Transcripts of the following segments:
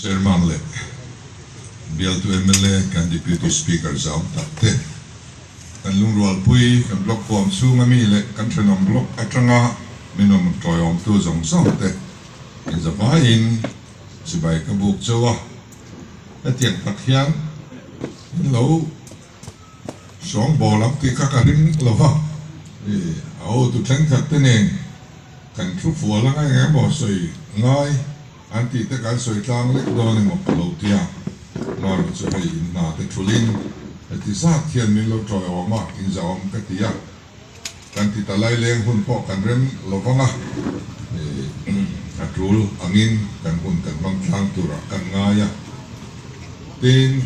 Chairman leh bialtu mla kan Deputy Speaker zau tak te, kan lungrualpui kan block huam chhunga mi leh kan thenawm block atanga min rawn tawiawmtu zawng zawng te inzavaiin chibai ka buk chauh a, hetiang tak hian min lo sawngbawl ang tih kha ka ring lo va, a hotu thenkhat te nen kan thu fual anga eng emaw sawi ngai. An tih te kan sawi tlang lek dawn emaw ka lo tia, Mara chu hei in hna te thulin heti zat hian min lo tawiawm a, in zahawm ka ti a, kan ti ta laileng hun pawh kan rem lo vang a, a tul angin kan hun kan hmang tlang turah kan ngai a, tin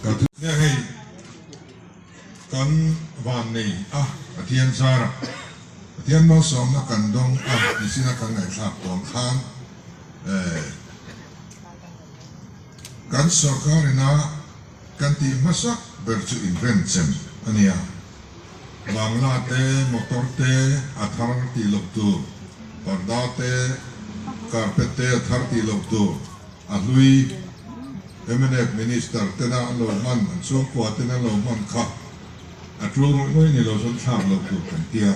ka thu. Nia hei kan van nei a, Pathian zarah. Pathian malsawmna kan dawng a nichin a kan ngaihthlak tawn khan eh kan sorkar ina kan tih hmasak ber chu inrenchem a nia. Bangla te, motor te a thar tih loh tur, parda te, carpet te a thar tih loh tur, a hlui mnf minister tena an lo hman, an chhungkua tena an lo hman kha A tul ngawih ngawih ni lo chuan thlak lo tur kan tia,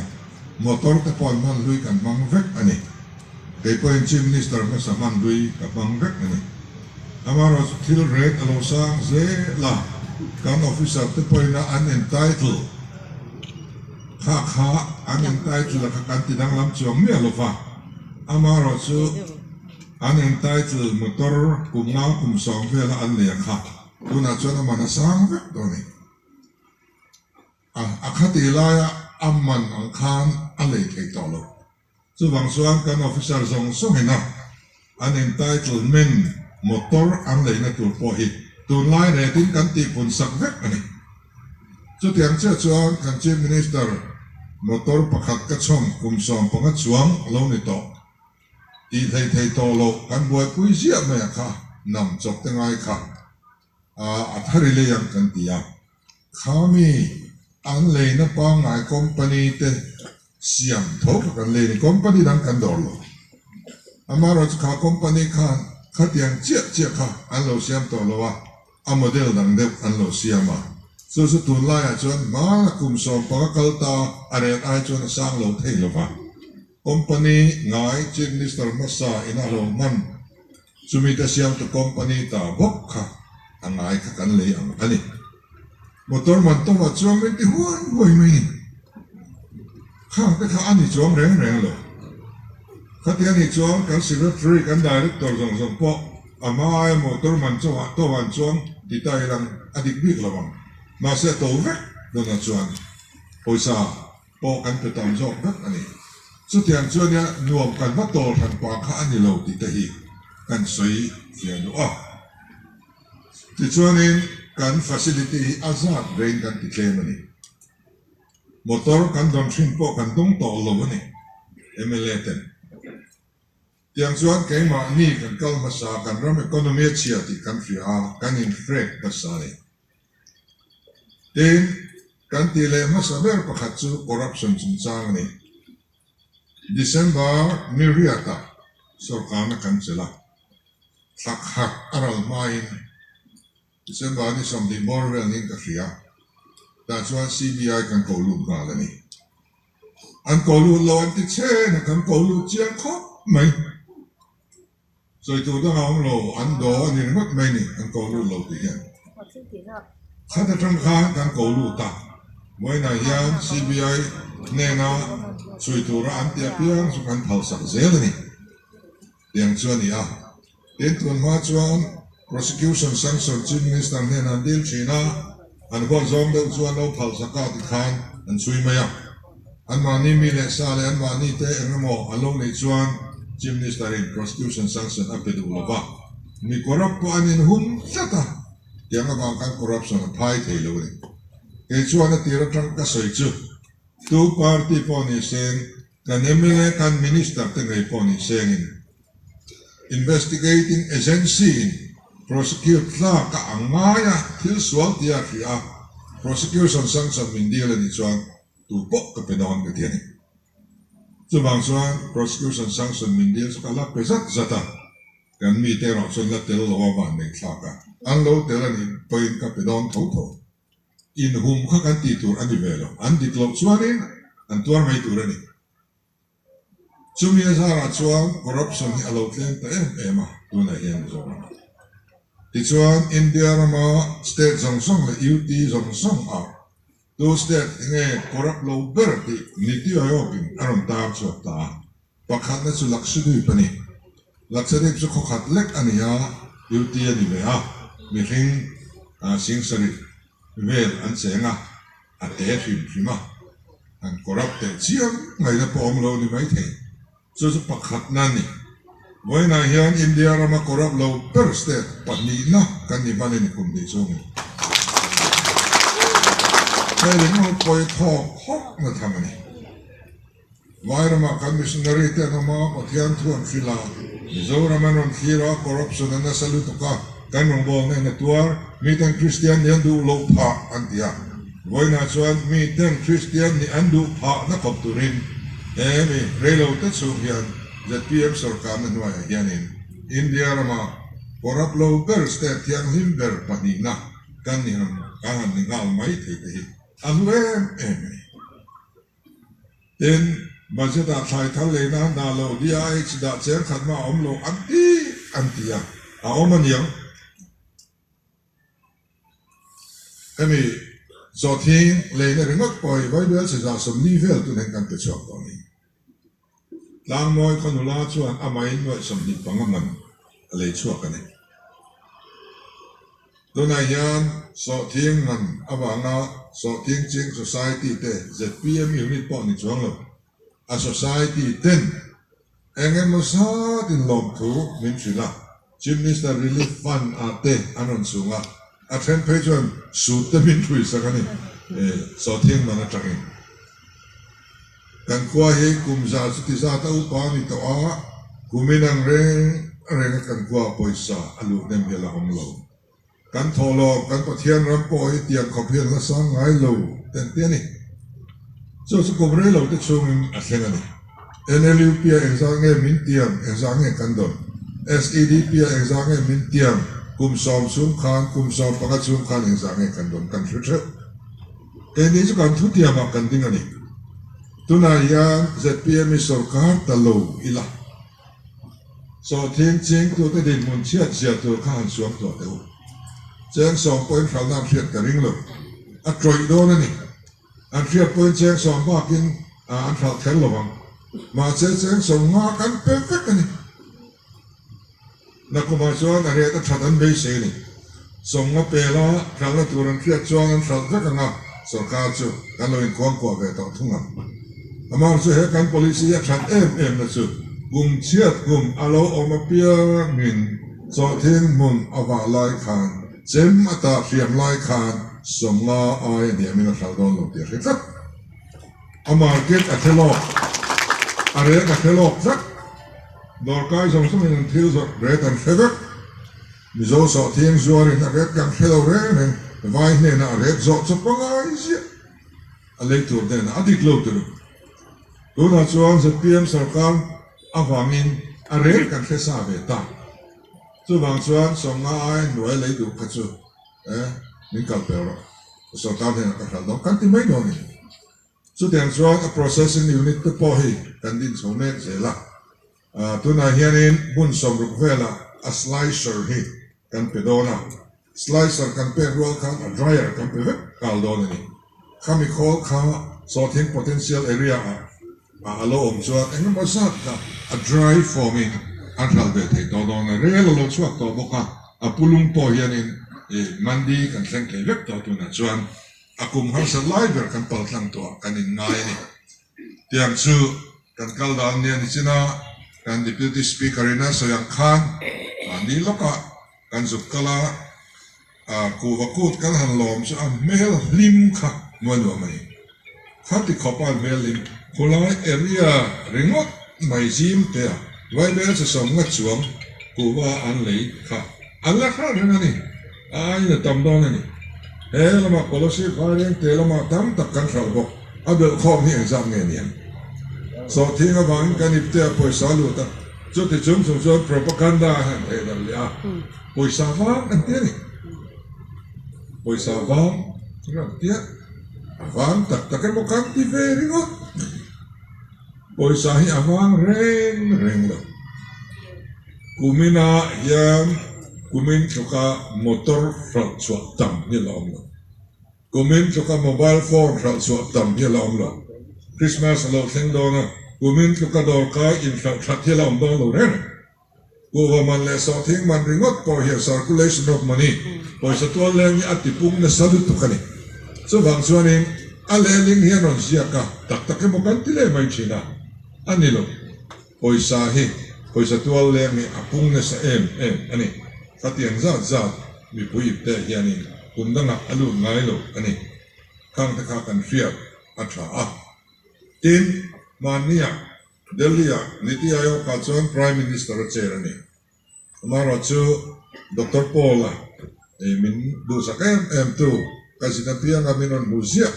motor te pawh an hman hlui kan hmang vek a ni. Kei pawhin Chief Minister hmasa hman hlui ka hmang vek a ni. Amaherawhchu chu thil rate a lo sang zel a, kan officer te pawhin a an entitle kha kha an entitle a kha kan ti danglam chuang miah lo va, amaherawhchu an entitle motor kum nga kum sawm vela an lei a kha tunah chuan a man a sang vek dawn a ni. A, a khati laia a man ang khan a lei thei tawh lo. Chuvang chuan kan officer zawng zawngin a an entitlement motor an leina tur pawh hi tunlai retin kan tihpun sak vek a ni. Chutiang chiah chuan kan Chief Minister motor pakhat ka chhawm kum 15 chuang lo ni tawh tih hlei thei tawh loh kan buaipui ziah mai a kha nam chawp te ngai kha. A thar i lei ang kan ti a, khami an leina pangngai company te siam tho kha kan lei a ni, company dang kan dawr lo. Amaherawhchu kha company khan khatiang chiah chiah kha an lo siam tawh lo a, a model dang deuh an lo siam a, chu chu tunlaiah chuan hmana kum 15 kal ta a ret ai chuan a sang lo thei lo va, company ngai Chief Minister hmasa ina lo hman Chumi te siamtu company ta bawk kha a ngai kha kan lei ang a ni. Motor man tawhah chuan min ti huai huai mai ni. Khang te kha a ni chuang reng reng lo. Khati a nih chuan kan secretary, kan director zawng zawng pawh a hma aia motor man chauhah tawhan chuan ti ta ilang a dik bik lo ang. Mahse a to vek dawnah chuan pawisa pawh kan pe tam zawk vek a ni. Chutiang chuan nia nuam kan va tawl hran pah kha a ni lo tih te hi kan sawi fiah duh a. Tichuanin kan facility hi a zat vein kan ti tlem a ni. Motor kan dawn hrin pawh kan dawng tawh lo a ni mla ten. Tiang chuan keimahni kan kal hmasa kan ram economy a chhia tih kan hria a, kan inhrek hmasa a ni. Tin, kan tih leh hmasa ber pakhat chu corruption chungchang a ni. December ni riatah sorkarna kan chelh a, thla khat a ral hmain December ni 20 bawr vel niin ka hria, tah chuan CBI kan ko lut nghal a ni. An ko lut lo an ti chen a, kan ko lut chiang khawp mai. Sawi tur dang a awm lo, an daw a ni ringawt mai ni, an ko lut lo tih hian. Khat atang khan kan ko lut a, vawiinah hian CBI hnena chhui tura an ti apiang chu kan phalsak zel a ni. Tiang chu a ni a. Tin, tun hma chuan Prosecution Sanction Chief Minister hnenah an dil thin a, an huat zawng deuh chu an lo phalsak a tikhan an chhui mai a. Anmahni mi leh sa leh anmahni te eng emaw an lo neih chuan Chief Minister in Prosecution Sanction a pe duh lo va, mi corrupt pawh an inhum tlat a, tiang avang khan corruption a phai thei lo a ni. Kei chuan a tir atang ka sawi chu tu party pawh ni seng kan mla kan Minister te ngei pawh ni sengin Investigating Agency in prosecute tlak a ang ngai a, thil sual tia a hria a, prosecution sanction min dil a nih chuan tu pawh ka pe dawn ka ti a ni. Chuvang chuan prosecution sanction min dil chu ka la pe zat zat a. Kan mite erawh chuan la tel lo a vanneih thlak a, an lo tel a nih pawhin ka pe dawn tho tho. Inhum kha kan tih tur a ni ve lo, an dik loh chuanin an tuar mai tur a ni. Chumi a zarah chuan corruption hi a lo tlem ta em em a tunah hian Mizoramah. Tichuan India rama state zawng zawng leh UT zawng zawng ah tu state hi nge corrupt lo ber tih Niti Aayog-in a rawn tar chhuak ta a. Pakhatna chu Lakshadweep a ni. Lakshadweep chu khawkhat lek a ni a, UT a ni ve a, mihring singsarih vel an cheng a. A te hrim hrim a, han corrupt teh chiam ngaihna pawh awm lo ni maithei. Chu chu pakhatna a ni. Vawiinah hian India rama corrupt lo ber state pahnihna kan ni hman a ni kum hnih chhungin. Hei ringawt pawh hi thawk hawkna tham a ni. Vairamah kan missionary te an awm a, Pathian thu an hrilh a, Mizoram an rawn thlir a, corruption a nasa lutuk a, kan rawngbawlna in a tuar, miten Kristian nih an duh loh phah an ti a. Vawiinah chuan miten Kristian nih an duh phah na khawp turin he mi reilo te chhung hian zpm sorkarna hnuaiah hianin India rama corrupt lo ber state thianghlim ber pahnihna kan ni han kan han ni nghal mai thei te hi a hlu em em a ni. Tin, budget-ah thlai thar lei nan dah loh DIH dah cheng khat mah a awm lo an ti an ti a, a awm a niang. Hemi zawhthing leina ringawt pawh hi Vaibel chhe 140 vel tun hian kan pe chhuak tawh a ni. Tlangmawi khaw nula chuan amahin nuaih 25 man a lei chhuak a ni. Tunah hian sawhthing man avanga Sawhthing Ching Society te zpm unit pawh ni chuang lo, a society ten eng emaw zatin lawmthu min hrilh a. Chief Minister Relief Fund ah te an rawn chhung a, a then phei chuan suit te min hrui sak a ni, Sawhthing man atangin. Kan khua hi kum za chuti zat a upa a ni tawh a, kum inang reng reng a kan khua pawisa a luh hnem hi a la awm lo. Kan thawhlawm, kan Pathian ram pawh hi tiang khawp hian la sang ngai lo ten ti a ni. Chu chu kum rei lo te chhungin a thleng a ni. NLUP ah engzah nge min tiam, engzah nge kan dawn? SEDP ah engzah nge min tiam, kum sawm chhung khan, kum 15 chhung khan engzah nge kan dawn kan hre theuh. Keini chu kan thutiamah kan ding a ni. Tunah hian zpm hi sorkar ta lo ila. Sawhthing chingtute dinhmun chhiat zia tur kha han suam tawh teh u. Cheng sawm pawhin hralhna an hriat ka ring lo. A tawih dawn a ni. An hriat pawhin cheng sawm bakin an hralh kher lo ang. Mahse cheng sawm nga kan pe vek a ni. Nakumah chuan a ret a that an beisei a ni. Sawm nga pela hralhna tur an hriat chuan an hralh vek ang a, sorkar chu kan lo inkuangkuah ve tawh thung ang. Amah chu he kan policy a that em em na chu kum chhiat kum a lo awm apiangin chawhthing hmun a vah lai khan chem a tah hriam lai khan 50 aia hniamin a hralh dawn lo tih a hre tlat. A market a hre lawk, a rate a hre lawk tlat. Dawrkai zawng zawngin an thil zawrh rate an hre vek. Mizo sawhthing zuarin a rate kan hre lo reng reng, vai hnenah a rate zawh chawp a ngai ziah. A lei tur hnenah a dik lo tur. Tunah chuan zpm sorkar avangin a rate kan hre sa ve ta. Chuvang chuan 50 aia hnuai lei duh kha chu eh min kal pel rawh, sorkar hnenah ka hralh dawn kan ti mai dawn a ni. Chutiang chuan a processing unit te pawh hi kan din chho mek zel a. Tunah hianin hmun 60 velah a slicer hi kan pe dawn a, slicer kan pek rual khan a dryer kan pe vek nghal dawn a ni. Khami khawl kha sawhthing potential area ah a lo awm chuan engemaw zat kha a dry form in an hralh ve thei tawh dawn a, rel a lo chhuak tawh bawk a, a pulung pawh hianin mandi kan thleng thei vek tawh tunah chuan a kum harsat lai ber kan paltlang tawh ah kan inngai a ni. Tiang chu kan kal dan nia ni chin a, kan Deputy Speaker in a sawi ang khan mahni lawkah kan zuk kal a, kuhva kut kan han lawm chu a hmel hlim kha nuai nuam a ni. Khati khawpa an hmel hlim khulai area ringawt mai zim te a Vaibel che 50 chuang kuhva an lei kha an la hralh reng a ni, a aiin a tam dawn a ni. He lamah Kolasib Vairengte lamah tam tak kan hralh bawk. A belhkhawm hi engzat nge niang? Sawhthing avangin kan ipte a pawisa lut a. Chuti chung chung chuan propaganda a han theh darh leh a, pawisa vang an ti a ni. Pawisa vang an ti a, a vang tak tak emaw kan ti ve ringawt. Pawisa hi a vang reng reng lo. Kuminah hian kumin tluka motor hralh chhuah tam hi a la awm lo. Kumin tluka mobile phone hralh chhuah tam hi a la awm lo. Christmas a lo thleng dawn a, kumin tluka dawrkai inhralh that hi a la awm dawn lo reng. Kuhva man leh sawhthing man ringawt pawh hian circulation of money, pawisa tual leng hi a tipung nasa lutuk a ni. Chuvang chuanin a lehling hi an rawn ziak a, tak tak emaw kan ti leh mai thin a, a ni lo. Pawisa hi pawisa tual leng hi a pung nasa em em a ni. Khatiang zat zat mipui ipte hianin kum dangah a lut ngai lo a ni. Khangte kha kan hriat a tha a. Tin, hmanniah Delhi-ah Niti Aayog-ah chuan Prime Minister a chair a ni. Amaherawhchu Doctor Paul-a min duhsak em em tu ka zin apianga min rawn hmu ziah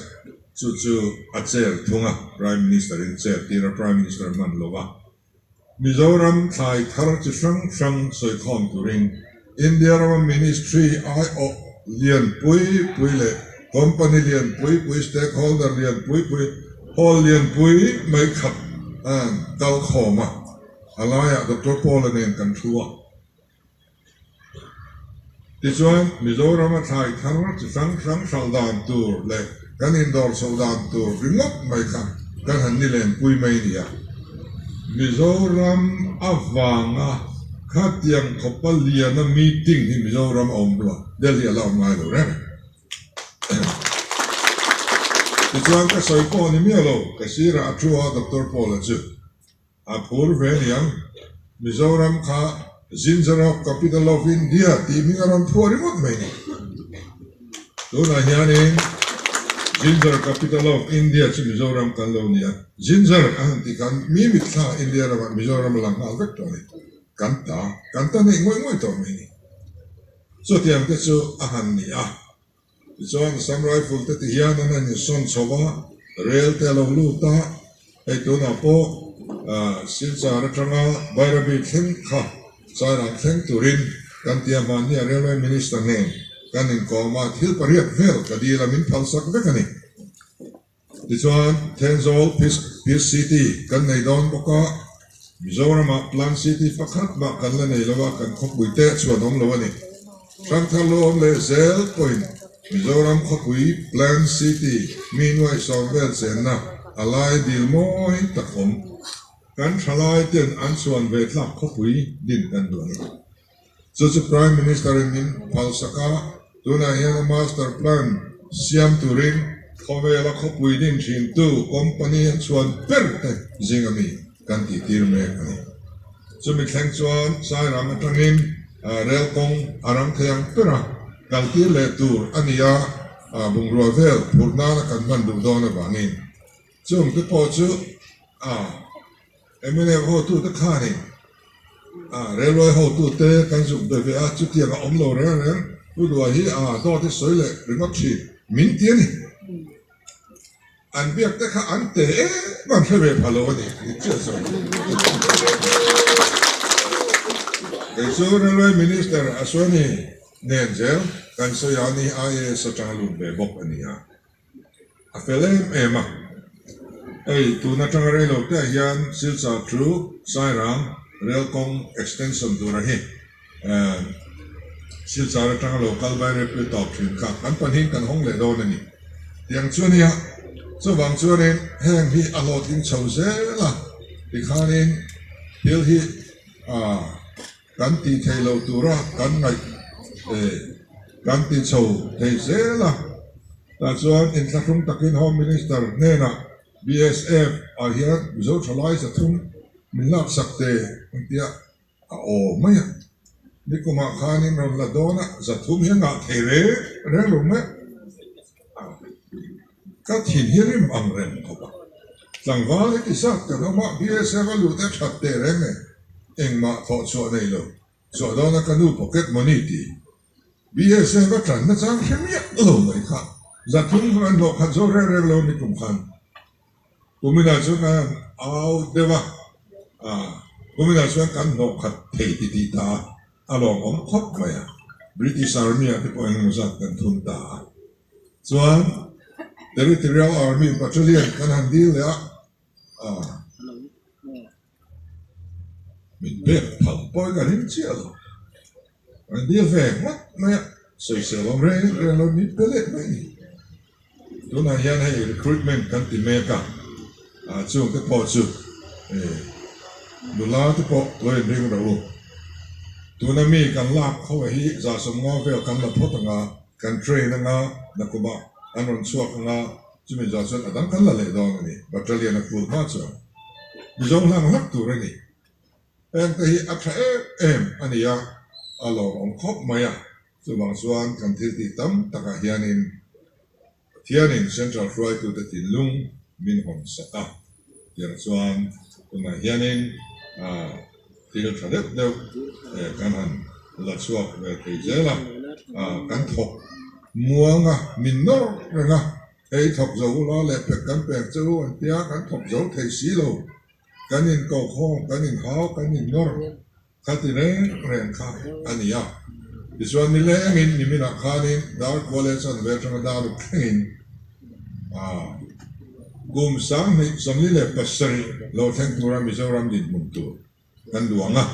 chu chu a chair thung a, Prime Minister-in chair tir a Prime Minister hman lo va. Mizoram thlai thar chi hrang hrang sawikhawm turin India rama Ministry aiawh lian pui pui leh company lian pui pui, stakeholder lian pui pui, hall lian pui mai khat an kalkhawm a. A laiah Doctor Paul-a nen kan thu a. Tichuan, Mizorama thlai thar chi hrang hrang hralh dan tur leh kan indawr chhoh dan tur ringawt mai kha kan han ni lenpui mai a ni a. Mizoram avanga khatiang khawpa liana meeting hi Mizoram a awm lo a, Delhi a la awm ngai lo reng. Tichuan, ka sawi pawh a ni miah lo, ka sirah a thu a Doctor Paul-a chu. A phur ve aniang. Mizoram kha Ginger of Capital of India tih hming a rawn phuah ringawt mai ni. Tunah hianin Ginger Capital of India chu Mizoram kan lo ni a. Ginger a han tih khan mi mitthla India ramah Mizoram a lang nghal vek tawh a ni. Kan ta, kan ta neih ngawih ngawih tawh mai ni. Chutiang te chu a han ni a. Tichuan Assam Rifle te ti hian an han insawn chho a, rel te a lo lut a, hei tunah pawh Silchar atanga Bairabi thleng kha Sairang thleng turin kan ti a, hmannia Railway Minister nen kan inkawm a, thil pariat vel ka dil a, min phalsak vek a ni. Tichuan, Thenzawl Peace City kan nei dawn bawk a, Mizoramah Plan City pakhat mah kan la nei lo a, kan khawpui te chuan awm lo a ni. Hrangthar lo awm leh zel pawhin Mizoram khawpui Plan City mi nuaih sawm vel chenna a lai dil mawi tak awm. Kan thalai ten an chhuan ve tlak khawpui din kan duh a ni. Chu chu Prime Minister in min phalsak a, tunah hian a master plan siam turin khawvela khawpui din thintu company an chhuan ber te zinga mi kan tih tir mek a ni. Chumi thleng chuan Sairang atangin rel kawng a rang thei ang ber a, kal tir leh tur a ni a, bungrua vel phurh nana kan hman duh dawn avangin chung te pawh chu a Mnf hotute khanin railway hotute kan zuk be ve a, chutiang a awm lo reng reng, Pu Duai hi a dawt hi sawi leh ringawt thin min ti a ni. An biak te kha an te em an hre ve pha lo a ni, ni chiah sawi. Kei chu Railway Minister Ashwani nen zel kan sawi a ni, IAS atanga lut ve bawk a ni a. A fel em em a, hei tun atanga rei lo te ah hian Silchar chu Sairang rail kawng extension tura hi Silchar atanga lo kal Bairepui tawp thin kha kan pahnihin kan hawng leh dawn a ni. Tiang chu a nia, chuvang chuanin heng hi a hlawhtling chho zel a, tikhanin thil hi Kan tih theih loh tura kan ngaih kan ti chho thei zel a, tah chuan inthlahrung takin Home Minister hnenah BSF ah hian Mizo thalai 300 min laksak te ang tia a aw mai a, nikumah khanin rawn la dawn a, 300 hi a ngah thei reng reng lo mai a, ka thin hi rim ang reng khawp a, tlangval heti zat kan awm a, BSF a lut a that teh reng e. Engmah thawh chhuah nei lo, chhuah dawna ka nu pocket money tih BSF a tanna chang hre miah lo mai kha 300 kha an hlawh khat zawk reng reng lo ni kum khan. Kuminah chuan a han au deuh a, Kuminah chuan kan hnawh khat thei ti tih ta a, a lawmawm khawp mai a. British Army ah te pawh engemaw zat kan thun ta a. Chuan Territorial Army Battalion kan han dil leh a, min pek phal pawhin ka ring chiah lo. An dil ve ngawt mai a, sawisel awm reng reng lo min pe leh mai ni. Tunah hian hei recruitment kan ti mek a, chung te pawh chu nula te pawh lo inring rawh u. Tuna mi kan lak ho hi 150 vel kan la phawt ang a, kan train ang a, nakumah an rawn chhuak ang a, chumi zah chuan a dang kan la leh dawn a ni, battalion a full hma chuan Mizo hlang hlak tur a ni. Hengte hi a tha em em a ni a, a lawmawm khawp mai a. Chuvang chuan kan thil tih tam takah hianin Pathianin Central hruaitute thinlung min hawn sak a, tiang chuan tunah hianin thil tha deuh deuh kan han la chhuak ve thei zel a, kan thawk muang a, min nawr reng a, hei thawk zo ula leh pek kan pek che u an tia, kan thawk zo thei si lo. Kan inkohkhawm, kan inhau, kan innawr kha ti reng reng kha a ni a. Tichuan nilengin niminah khanin dar khua leh chanve atanga dar ruk thlengin kum 2047 lo thleng tura Mizoram dinhmun tur kan duang a.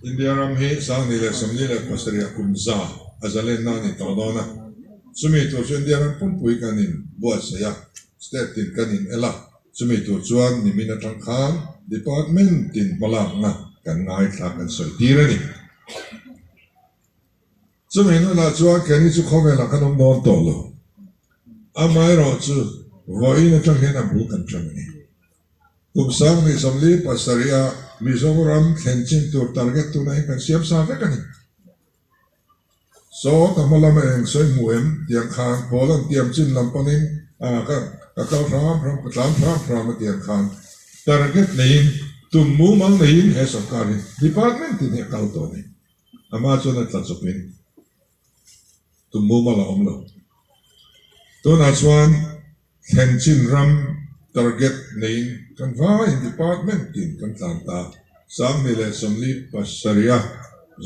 India ram hi 2047 ah kum za a zalenna a ni tawh dawn a. Chumi tur chu India ram pumpui kan inbuatsaih a, state tin kan in el a. Chumi tur chuan nimin atang khan Department tin hmalakna kan ngaithla kan sawi tir a ni. Chumi hnunah chuan keini chu khawvelah kan awm dawn tawh lo. Amaherawhchu vawiin atang hian a bul kan tan a ni. Kum 2047 a Mizoram thlen chin tur target tunah hian kan siam sa vek a ni. Saw ka hma lama eng sawi hmu em? Tiang khan pawl an tiam chin lam panin ka ka kal hram hram, ka tlan hram hram a tiang khan target neiin tum mumal neiin he sorkar hi department tin hi a kal tawh a ni. Amah chuan a tla chawpin tum mumal a awm lo. Tunah chuan thlen chin ram target neiin kan vaiin department tin kan tlan ta. 2047 a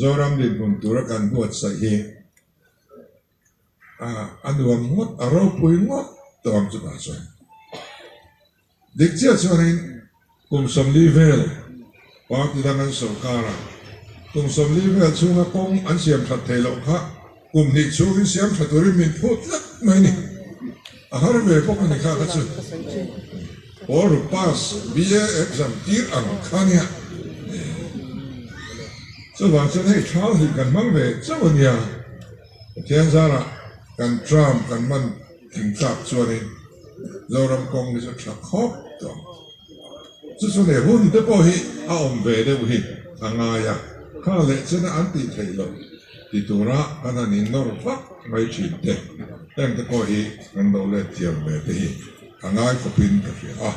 Zoram dinhmun tura kan buatsaih hi a nuam ngawt, a ropui ngawt tawh ang chutah chuan. Dik chiah chuanin kum 40 vel party dang an sorkar a, kum 40 vel chhunga kawng an siam that theih loh kha kum hnih chhungin siam tha turin min phut tlat mai ni. A har ve bawk a ni kha kha chu. Pawl ruk pass BA exam tir ang kha nia. Chuvang chuan hei thal hi kan hmang ve chauh a nia. Pathian zarah kan tram kan man tling tlak chuanin Zoram kawng hi chu tha khawp tawh ang. Chu chu nei hun te pawh hi a awm ve deuh hi a ngai a, kha leh chena an tih theih loh ti tura kan han innawr vak mai thin te, heng te pawh hi kan lo let thiam ve te hi a ngai khawpin ka hria a.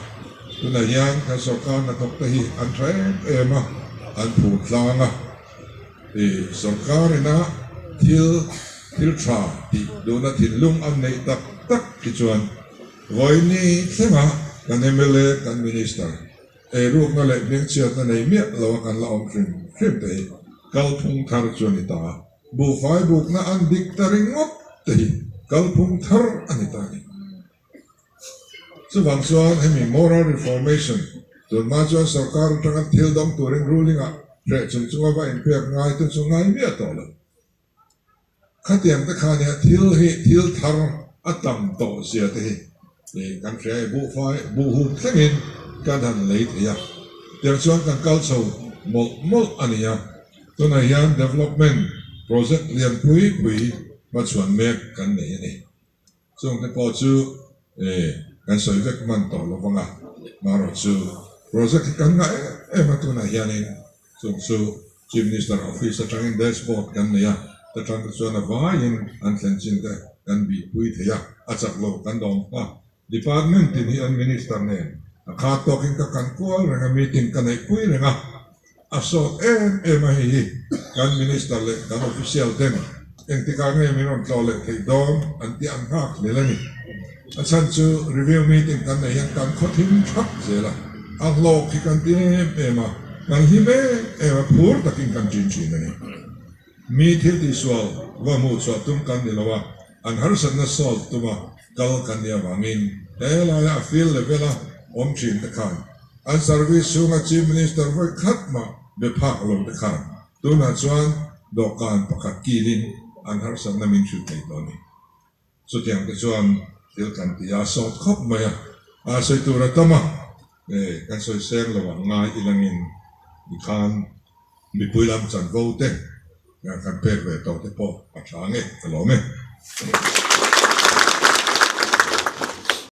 Tunah hian kan sorkar hnathawk te hi an tha em em a, an phur tlang a, ih sorkar ina thil thil tha tih duhna thinlung an neih tak tak hi chuan Vawiini thlenga kan mla, kan Minister eirukna leh hmingchhiatna nei miah loa kan la awm hrim hrim te hi kalphung thar chu a ni ta a, buhfai bukna an dik ta ringawt te hi kalphung thar a ni ta a ni. Chuvang chuan hemi moral reformation tunhma chuan sorkar atanga thil dawng turin ruling ah hreh chung chunga va inpek ngai te chu ngai miah tawh lo. Khatiang te kha nia thil hi thil thar a tam tawh zia te hi kan hria e, buhfai buhhum thlengin kan han lei thei a, tiang chuan kan kal chho mawlh mawlh a ni a, tunah hian development project lian pui pui hmachhuan mek kan nei a ni. Chung te pawh chu kan sawi vek hman tawh lo vang a, marawh chu project hi kan ngah em em a tunah hianin chung chu Chief Minister office atangin dashboard kan nei a, ta tang te chuan a vaiin an thlen chin te kan bihpui thei a, a chak lo kan dawm nghak. Department tin hi an Minister nen a khat tawkin ka kan kual reng a, meeting ka neihpui reng a. A sawt em em a hei hi kan Minister leh kan official ten engtikah nge min rawn tlawh leh theih dawn an tih an nghak hlel a ni. A chhan chu review meeting kan neih hian kan khaw thim thap zel a, a hlawk hi kan ti em em a. Kan hlim em em a, phur takin kan ṭin ṭhin a ni. Mi thil tihsual va hmuh chhuah tum kan ni lo a, an harsatna solve tuma kal kan nih avangin he laia a field level-a awm ṭhin te khan an service chhunga Chief Minister vawi khat mah be phak lo te khan tunah chuan dawhkan pakhat kilin an harsatna min hrilh thei tawh a ni. Chutiang te chuan thil kan ti a, sawt khawp mai a, a sawi tur a tam a, kan sawi seng lo ang ngai ilangin tikhan mipui lam chanvo te kan pek ve tawh te pawh a tha nge ka lawm e.